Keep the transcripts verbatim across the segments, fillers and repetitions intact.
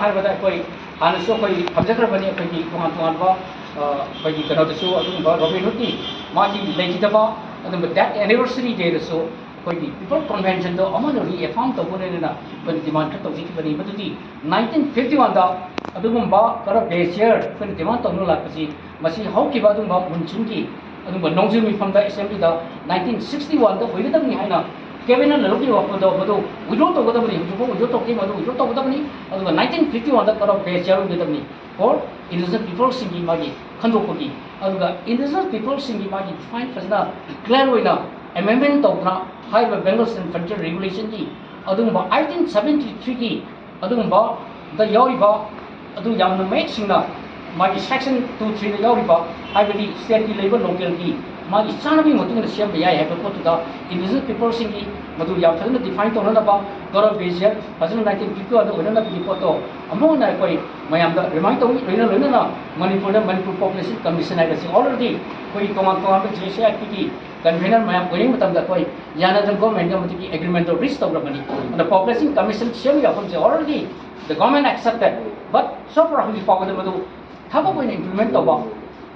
ꯍꯥꯏꯕꯗ ꯑꯩꯈꯣꯏ ꯍꯥꯟꯅꯁꯨ ꯑꯩꯈꯣꯏ ꯊꯝꯖꯈ꯭ꯔꯕꯅꯤ, ꯑꯩꯈꯣꯏꯒꯤ ꯇꯣꯉꯥꯟ ꯇꯣꯉꯥꯟꯕ ꯑ, ꯑꯩꯈꯣꯏꯒꯤ ꯀꯩꯅꯣꯗꯁꯨ ꯑꯗꯨꯒꯨꯝꯕ ꯔꯣꯕꯤꯟ ꯍꯨꯗꯀꯤ ꯃꯥꯒꯤ ꯂꯩꯈꯤꯗꯕ ꯑꯗꯨꯒꯨꯝꯕ ꯗꯦꯠ ꯑꯦꯅꯤꯚꯔꯁꯔꯤ ꯗꯦꯗꯁꯨ ꯑꯩꯈꯣꯏꯒꯤ ꯄꯤꯄꯜ ꯀꯟꯚꯦꯟꯁꯟꯗꯣ ꯑꯃꯅ ꯔꯤꯑꯦꯐꯥꯔꯝ ꯇꯧꯕꯅꯦꯅ ꯑꯩꯈꯣꯏꯅ ꯗꯤꯃꯥꯟ ꯈꯔ ꯇꯧꯖꯈꯤꯕꯅꯤ꯫ ꯃꯗꯨꯗꯤ ꯅꯥꯏꯟꯇꯤꯟ ꯐꯤꯐꯇꯤ ꯋꯥꯟꯗ ꯑꯗꯨꯒꯨꯝꯕ ꯀꯔꯞ ꯕꯦꯁꯤꯌꯔ ꯑꯩꯈꯣꯏꯅ ꯗꯤꯃꯥꯟ ꯇꯧꯗꯨꯅ ꯂꯥꯛꯄꯁꯤ ꯃꯁꯤ ꯍꯧꯈꯤꯕ ꯑꯗꯨꯒꯨꯝꯕ ꯃꯨꯟꯁꯨꯟꯒꯤ ꯑꯗꯨꯒꯨꯝꯕ ꯅꯣꯡꯖꯨ ꯃꯤꯐꯝꯗ ꯑꯦꯁꯦꯝꯕ꯭ꯂꯤꯗ ꯅꯥꯏꯟꯇꯤꯟ ꯁꯤꯛꯁꯇꯤ ꯋꯥꯟꯗ ꯑꯣꯏꯒꯗꯕꯅꯤ ꯍꯥꯏꯅ ꯀꯦꯕꯤꯅꯦꯠꯅ ꯂꯧꯈꯤꯕ ꯋꯥꯐꯝꯗꯣ ꯃꯗꯨ ꯋꯤꯗ꯭ꯔꯣ ꯇꯧꯒꯗꯕꯅꯤ, ꯍꯧꯖꯤꯛꯐꯥꯎ ꯋꯤꯗ꯭ꯔꯣ ꯇꯧꯗꯦ, ꯃꯗꯨ ꯋꯤꯗ꯭ꯔꯣ ꯇꯧꯒꯗꯕꯅꯤ꯫ ꯑꯗꯨꯒ ꯅꯥꯏꯟꯇꯤꯟ ꯐꯤꯐꯇꯤ ꯋꯥꯟꯗ ꯀꯔꯞ ꯕꯦꯁꯤꯌꯔ ꯑꯣꯏꯒꯗꯕꯅꯤ꯫ ꯐꯣꯔ ꯏꯟꯗꯤꯖꯤꯅꯁ ꯄꯤꯄꯜꯁꯤꯡꯒꯤ ꯃꯥꯒꯤ ꯈꯟꯗꯣꯛꯄꯒꯤ, ꯑꯗꯨꯒ ꯏꯟꯗꯤꯖꯤꯅꯁ ꯄꯤꯄꯜꯁꯤꯡꯒꯤ ꯃꯥꯒꯤ ꯗꯤꯐꯥꯏꯟ ꯐꯖꯅ ꯀ꯭ꯂꯤꯌꯥꯔ ꯑꯣꯏꯅ ꯑꯦꯃꯦꯟꯃꯦꯟ ꯇꯧꯗꯅ ꯍꯥꯏꯔꯤꯕ ꯕꯦꯡꯒꯜꯁ ꯑꯦꯟ ꯐ꯭ꯔꯟꯇꯤꯌꯔ ꯔꯤꯒꯨꯂꯦꯁꯟꯒꯤ ꯑꯗꯨꯒꯨꯝꯕ ꯑꯥꯏꯇꯤꯟ ꯁꯕꯦꯟꯇꯤ ꯊ꯭ꯔꯤꯒꯤ ꯑꯗꯨꯒꯨꯝꯕꯗ ꯌꯥꯎꯔꯤꯕ ꯑꯗꯨ ꯌꯥꯝꯅ ꯃꯌꯦꯛ ꯁꯦꯡꯅ ꯃꯥꯒꯤ ꯁꯦꯛꯁꯟ ꯇꯨ ꯊ꯭ꯔꯤꯗ ꯌꯥꯎꯔꯤꯕ, ꯍꯥꯏꯕꯗꯤ ꯁ꯭ꯇꯦꯠꯀꯤ ꯂꯩꯕ ꯂꯣꯀꯦꯜꯒꯤ ꯃꯥꯒꯤ ꯆꯥꯅꯕꯒꯤ ꯃꯇꯨꯡ ꯏꯟꯅ ꯁꯦꯝꯕ ꯌꯥꯏ ꯍꯥꯏꯕ ꯄꯣꯠꯇꯨꯗ ꯏꯟꯗꯤꯖꯤꯅꯁ ꯄꯤꯄꯜꯁꯤꯡꯒꯤ ꯃꯗꯨ ꯌꯥꯝ ꯐꯖꯅ ꯗꯤꯐꯥꯏꯟ ꯇꯧꯅꯅꯕ, ꯀꯔꯞ ꯕꯦꯁꯤꯌꯔ ꯐꯖꯅ ꯅꯥꯏꯟꯇꯤꯟ ꯐꯤꯐꯇꯤ ꯋꯥꯟꯗ ꯑꯣꯏꯅꯅꯕꯒꯤ ꯄꯣꯠꯇꯣ ꯑꯃꯨꯛ ꯍꯟꯅ ꯑꯩꯈꯣꯏ ꯃꯌꯥꯝꯗ ꯔꯤꯃꯥꯏꯟ ꯇꯧꯏ꯫ ꯂꯣꯏꯅ ꯂꯣꯏꯅꯅ ꯃꯅꯤꯄꯨꯔꯗ ꯃꯅꯤꯄꯨꯔ ꯄꯣꯄꯨꯂꯦꯁꯟ ꯀꯃꯤꯁꯟ ꯍꯥꯏꯕꯁꯤ ꯑꯣꯜꯔꯦꯗꯤ ꯑꯩꯈꯣꯏꯒꯤ ꯇꯣꯉꯥꯟ ꯇꯣꯉꯥꯟꯕ ꯖꯦ ꯑꯦꯁ ꯑꯦ ꯑꯥꯏ ꯄꯤꯒꯤ ꯀꯟꯚꯦꯅꯔ ꯃꯌꯥꯝ ꯑꯣꯏꯔꯤꯉꯩ ꯃꯇꯝꯗ ꯑꯩꯈꯣꯏ ꯌꯥꯅꯗꯅ ꯒꯣꯔꯃꯦꯟꯒ ꯃꯗꯨꯒꯤ ꯑꯦꯒ꯭ꯔꯤꯃꯦꯟꯗꯣ ꯔꯤꯆ ꯇꯧꯈ꯭ꯔꯕꯅꯤ꯫ ꯑꯗ ꯄꯣꯄꯨꯂꯦꯁꯟ ꯀꯃꯤꯁꯟ ꯁꯦꯝꯕ ꯌꯥꯐꯝꯁꯦ already the government accepted, but so far ꯍꯧꯖꯤꯛ ꯐꯥꯎꯕꯗ ꯃꯗꯨ ꯊꯕꯛ ꯑꯣꯏꯅ ꯏꯝꯄ꯭ꯂꯤꯃꯦꯟ ꯇꯧꯕ,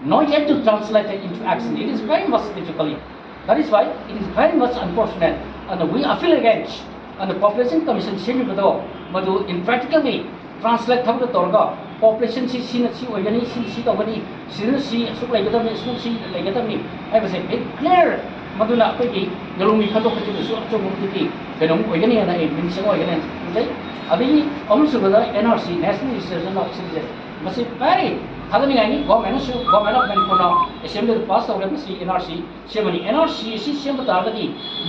not yet to translate it into action. It is very much difficult. That is why it is very much unfortunate and we appeal against, and population commission ꯁꯦꯝꯃꯤꯕꯗꯣ ꯃꯗꯨ in practically translate ꯊꯕꯛꯇ ꯇꯧꯔꯒ ꯄꯣꯄꯨꯂꯦꯁꯟꯁꯤ ꯁꯤꯅ ꯁꯤ ꯑꯣꯏꯒꯅꯤ, ꯁꯤꯅ ꯁꯤ ꯇꯧꯒꯅꯤ, ꯁꯤꯗꯅ ꯁꯤ ꯑꯁꯨꯛ ꯂꯩꯒꯗꯕꯅꯤ, ꯑꯁꯨꯛ ꯁꯤ ꯂꯩꯒꯗꯕꯅꯤ ꯍꯥꯏꯕꯁꯦ very clear, ꯃꯗꯨꯅ ꯑꯩꯈꯣꯏꯒꯤ ꯅꯣꯡꯃꯩ ꯈꯟꯗꯣꯛꯄꯁꯤꯗꯁꯨ ꯑꯆꯧꯕ ꯃꯇꯤꯛꯀꯤ ꯀꯩꯅꯣꯝ ꯑꯣꯏꯒꯅꯤ ꯍꯥꯏꯅ ꯑꯩ ꯃꯤꯅꯤꯁꯇꯔ ꯑꯣꯏꯒꯅꯤ ꯍꯥꯏꯅ ꯈꯟꯖꯩ꯫ ꯑꯗꯒꯤ ꯑꯍꯨꯝꯁꯨꯕꯗ N R C, National Registration of Citizen, ꯃꯁꯤ very ꯊꯥꯒꯠꯅꯤꯡꯉꯥꯏꯅꯤ꯫ ꯒꯣꯔꯃꯦꯟꯅꯁꯨ, ꯒꯣꯔꯃꯦꯟ ꯑꯣꯐ ꯃꯅꯤꯄꯨꯔꯅ ꯑꯦꯁꯦꯝꯕ꯭ꯂꯤꯗ ꯄꯥꯁ ꯇꯧꯔꯦ ꯃꯁꯤ ꯑꯦꯟ ꯑꯥꯔ ꯁꯤ ꯁꯦꯝꯕꯅꯤ꯫ ꯑꯦꯟ ꯑꯥꯔ ꯁꯤ ꯑꯁꯤ ꯁꯦꯝꯕ ꯇꯥꯔꯒꯗꯤ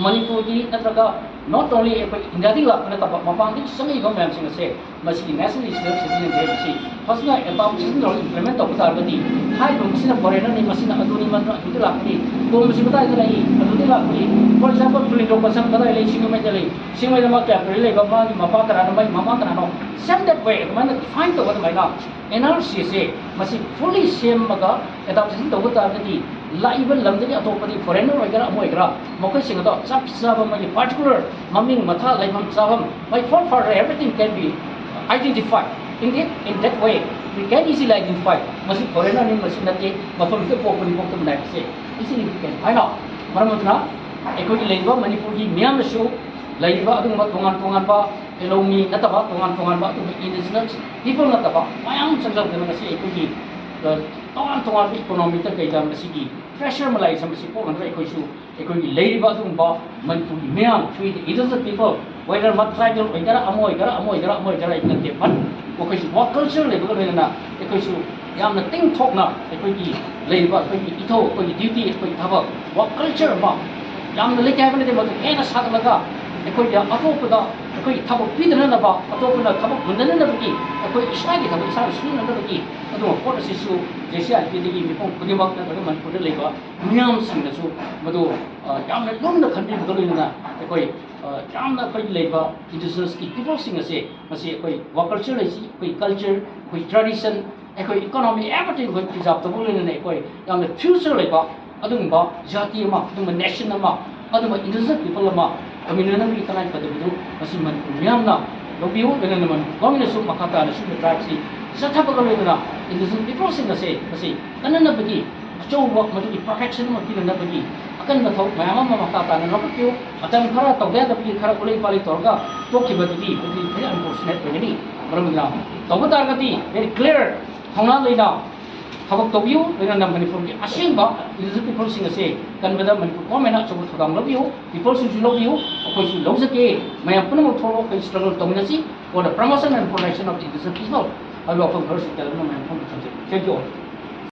ꯃꯅꯤꯄꯨꯔꯒꯤ ꯅꯠꯇ꯭ꯔꯒ not only ꯑꯩꯈꯣꯏ ꯏꯟꯗꯤꯌꯥꯗꯒꯤ ꯂꯥꯛꯄ ꯅꯠꯇꯕ ꯃꯄꯥꯟꯗꯒꯤ ꯆꯪꯉꯛꯏꯕ ꯃꯌꯥꯝꯁꯤꯡ ꯑꯁꯦ ꯃꯁꯤꯒꯤ National Registration of Citizenship ꯍꯥꯏꯕꯁꯤ ꯐꯖꯅ ꯑꯦꯗꯥꯞꯇꯦꯁꯟ ꯇꯧꯔꯒ ꯏꯝꯄ꯭ꯂꯤꯃꯦꯟ ꯇꯧꯕ ꯇꯥꯔꯒꯗꯤ ꯍꯥꯏꯔꯤꯕ ꯃꯁꯤꯅ ꯐꯣꯔꯦꯅꯔꯅꯤ, ꯃꯁꯤꯅ ꯑꯗꯨꯅꯤ, ꯃꯗꯨꯅ ꯑꯗꯨꯗ ꯂꯥꯛꯄꯅꯤ, ꯇꯣꯝꯕꯁꯤ ꯀꯗꯥꯏꯗ ꯂꯩ, ꯑꯗꯨꯗ ꯂꯥꯛꯄꯅꯤ, for example ꯐꯨꯂꯤꯟꯗ꯭ꯔꯣ ꯀꯣꯟꯁꯝ ꯀꯗꯥꯏ ꯂꯩ, ꯁꯤꯡꯖꯃꯩꯗ ꯂꯩ, ꯁꯤꯡꯖꯃꯩꯗ ꯃꯥ ꯀꯌꯥꯝ ꯀꯨꯏꯔꯦ ꯂꯩꯕ, ꯃꯥꯒꯤ ꯃꯄꯥ ꯀꯅꯥꯅꯣ, ꯃꯥꯒꯤ ꯃꯃꯥ ꯀꯅꯥꯅꯣ, same that way ꯑꯗꯨꯃꯥꯏꯅ ꯗꯤꯐꯥꯏꯟ ꯇꯧꯕ ꯑꯗꯨꯃꯥꯏꯅ ꯑꯦꯟ ꯑꯥꯔ ꯁꯤ ꯑꯁꯦ ꯃꯁꯤ ꯐꯨꯜꯂꯤ ꯁꯦꯝꯃꯒ ꯑꯦꯗꯥꯞꯇꯦꯁꯟ ꯇꯧꯕ ꯇꯥꯔꯒꯗꯤ ꯂꯥꯛꯏꯕ ꯂꯝꯗꯒꯤ ꯑꯇꯣꯞꯄꯗꯤ ꯐꯣꯔꯦꯟꯅꯔ ꯑꯣꯏꯒꯦꯔꯥ ꯑꯃ ꯑꯣꯏꯒꯦꯔꯥ ꯃꯈꯣꯏꯁꯤꯡ ꯑꯗꯣ ꯆꯞ ꯆꯥꯕ ꯃꯥꯒꯤ ꯄꯥꯔꯇꯤꯀꯨꯂꯔ ꯃꯃꯤꯡ ꯃꯊꯥ ꯂꯩꯐꯝ ꯆꯥꯐꯝ ꯃꯥꯒꯤ ꯐꯣꯔ ꯐꯥꯔ everything can be Identify. Indeed, in that way, we can easily identify. ꯃꯁꯤ ꯐꯣꯔꯦꯅꯔꯅꯤ, ꯃꯁꯤ ꯅꯠꯇꯦ, ꯃꯐꯝꯁꯤꯗ ꯄꯣꯛꯄꯅꯤ, ꯄꯣꯛꯇꯕꯅꯤ ꯍꯥꯏꯕꯁꯦ insignificant ꯍꯥꯏꯅ꯫ ꯃꯔꯝ ꯑꯗꯨꯅ ꯑꯩꯈꯣꯏꯒꯤ ꯂꯩꯔꯤꯕ ꯃꯅꯤꯄꯨꯔꯒꯤ ꯃꯤꯌꯥꯝꯅꯁꯨ ꯂꯩꯔꯤꯕ ꯑꯗꯨꯒꯨꯝꯕ ꯇꯣꯉꯥꯟ ꯇꯣꯉꯥꯟꯕ ꯐꯦꯂꯣꯃꯤ ꯅꯠꯇꯕ, ꯇꯣꯉꯥꯟ ꯇꯣꯉꯥꯟꯕ ꯑꯗꯨꯒꯨꯝꯕ indigenous people ꯅꯠꯇꯕ ꯃꯌꯥꯝ ꯆꯪꯁꯤꯟꯗꯨꯅ ꯉꯁꯤ ꯑꯩꯈꯣꯏꯒꯤ, ꯑ, ꯇꯣꯉꯥꯟ ꯇꯣꯉꯥꯟꯕ economicꯇ ꯀꯩꯗ ꯃꯁꯤꯒꯤ pressure ꯑꯃ ꯂꯥꯛꯏꯁꯦ, ꯃꯁꯤ ꯄꯣꯛꯍꯟꯗ꯭ꯔꯦ꯫ ꯑꯩꯈꯣꯏꯁꯨ ꯑꯩꯈꯣꯏꯒꯤ ꯂꯩꯔꯤꯕ ꯑꯗꯨꯒꯨꯝꯕ ꯃꯅꯤꯄꯨꯔꯒꯤ ꯃꯤꯌꯥꯝ, we the indigenous people, whether ꯃꯥ tribal ꯑꯣꯏꯒꯦꯔꯥ, ꯑꯃ ꯑꯣꯏꯒꯦꯔꯥ, ꯑꯃ ꯑꯣꯏꯒꯦꯔꯥ, ꯑꯃ ꯑꯣꯏꯒꯦꯔꯥ ꯑꯩ ꯅꯠꯇꯦ, but ꯃꯈꯣꯏꯁꯨ work culture ꯂꯩꯕꯒ ꯂꯣꯏꯅꯅ ꯑꯩꯈꯣꯏꯁꯨ ꯌꯥꯝꯅ ꯇꯤꯡꯊꯣꯛꯅ ꯑꯩꯈꯣꯏꯒꯤ ꯂꯩꯔꯤꯕ ꯑꯩꯈꯣꯏꯒꯤ ꯏꯊꯧ, ꯑꯩꯈꯣꯏꯒꯤ duty, ꯑꯩꯈꯣꯏꯒꯤ ꯊꯕꯛ, work culture ꯑꯃ ꯌꯥꯝꯅ ꯂꯩꯇꯦ ꯍꯥꯏꯕ ꯅꯠꯇꯦ, ꯃꯗꯨ ꯍꯦꯟꯅ ꯁꯥꯒꯠꯂꯒ ꯑꯩꯈꯣꯏꯗ ꯑꯇꯣꯞꯄꯗ ꯑꯩꯈꯣꯏꯒꯤ ꯊꯕꯛ ꯄꯤꯗꯅꯅꯕ, ꯑꯇꯣꯞꯄꯅ ꯊꯕꯛ ꯃꯨꯟꯅꯅꯅꯕꯒꯤ, ꯑꯩꯈꯣꯏ ꯏꯁꯥꯒꯤ ꯊꯕꯛ ꯏꯁꯥꯅ ꯁꯨꯅꯅꯕꯒꯤ ꯑꯗꯨꯒꯨꯝꯕ ꯄꯣꯠ ꯑꯁꯤꯁꯨ JCRPꯗꯒꯤ ꯃꯤꯄꯨꯝ ꯈꯨꯗꯤꯡꯃꯛ ꯅꯠꯇ꯭ꯔꯒ ꯃꯅꯤꯄꯨꯔꯗ ꯂꯩꯕ ꯃꯤꯌꯥꯝꯁꯤꯡꯅꯁꯨ ꯃꯗꯨ, ꯑ, ꯌꯥꯝꯅ ꯂꯨꯝꯅ ꯈꯟꯕꯤꯕꯒ ꯂꯣꯏꯅꯅ ꯑꯩꯈꯣꯏ, ꯑ, ꯌꯥꯝꯅ ꯑꯩꯈꯣꯏꯒꯤ ꯂꯩꯕ indigenous peopleꯁꯤꯡ ꯑꯁꯦ ꯃꯁꯤ ꯑꯩꯈꯣꯏ work culture ꯂꯩꯁꯤ, ꯑꯩꯈꯣꯏ culture, ꯑꯩꯈꯣꯏ tradition, ꯑꯩꯈꯣꯏ economy, everything ꯑꯩꯈꯣꯏ preserve ꯇꯧꯕꯒ ꯂꯣꯏꯅꯅ ꯑꯩꯈꯣꯏ ꯌꯥꯝꯅ future ꯂꯩꯕ ꯑꯗꯨꯒꯨꯝꯕ ꯖꯥꯇꯤ ꯑꯃ, ꯑꯗꯨꯒꯨꯝꯕ nation ꯑꯃ, ꯑꯗꯨꯒꯨꯝꯕ indigenous people ꯑꯃ ꯑꯣꯏꯃꯤꯟꯅꯅꯕꯒꯤ ꯇꯉꯥꯏ ꯐꯗꯕꯗꯨ ꯃꯁꯤ ꯃꯅꯤꯄꯨꯔ ꯃꯤꯌꯥꯝꯅ ꯂꯧꯕꯤꯌꯨ꯫ ꯂꯣꯏꯅꯅ ꯃꯅꯤꯄꯨꯔ governmentꯅꯁꯨ ꯃꯈꯥ ꯇꯥꯅ ꯁꯤꯒꯨꯝꯕ tribeꯁꯤ ꯆꯠꯊꯕꯒ ꯂꯣꯏꯅꯅ indigenous peopleꯁꯤꯡ ꯑꯁꯦ ꯃꯁꯤ ꯀꯟꯅꯅꯕꯒꯤ ꯑꯆꯧꯕ ꯃꯗꯨꯒꯤ protection ꯑꯃ ꯄꯤꯅꯅꯕꯒꯤ ꯑꯀꯟꯕ ꯊꯕꯛ ꯃꯌꯥꯝ ꯑꯃ ꯃꯈꯥ ꯇꯥꯅ ꯂꯧꯈꯠꯄꯤꯌꯨ꯫ ꯃꯇꯝ ꯈꯔ ꯇꯧꯗ ꯌꯥꯗꯕꯒꯤ ꯈꯔ ꯎꯂꯩ ꯄꯥꯂꯩ ꯇꯧꯔꯒ ꯇꯣꯛꯈꯤꯕꯗꯨꯗꯤ ꯃꯗꯨꯗꯤ very unfortunate ꯑꯣꯏꯒꯅꯤ꯫ ꯃꯔꯝ ꯑꯗꯨꯅ ꯇꯧꯕ ꯇꯥꯔꯒꯗꯤ very clear ꯊꯧꯅꯥ ꯂꯩꯅ ꯊꯕꯛ ꯇꯧꯕꯤꯌꯨ꯫ ꯂꯣꯏꯅꯅ ꯃꯅꯤꯄꯨꯔꯒꯤ ꯑꯁꯦꯡꯕ indigenous peopleꯁꯤꯡ ꯑꯁꯦ ꯀꯟꯕꯗ ꯃꯅꯤꯄꯨꯔ governmentꯅ ꯑꯆꯧꯕ ꯊꯧꯗꯥꯡ ꯂꯧꯕꯤꯌꯨ꯫ Peopleꯁꯤꯡꯁꯨ ꯂꯧꯕꯤꯌꯨ, ꯑꯩꯈꯣꯏꯁꯨ ꯂꯧꯖꯒꯦ꯫ ꯃꯌꯥꯝ ꯄꯨꯝꯅꯃꯛ ꯊꯣꯛꯂꯛꯑꯣ, ꯑꯩꯈꯣꯏ struggle ꯇꯧꯃꯤꯟꯅꯁꯤ for the promotion and protection of the indigenous people ꯍꯥꯏꯕ ꯋꯥꯐꯝ ꯈꯔꯁꯨ ꯇꯦꯜꯂꯞꯅ ꯃꯌꯥꯝ ꯐꯣꯡꯗꯣꯛꯆꯕꯅꯤ꯫ Thank you all꯫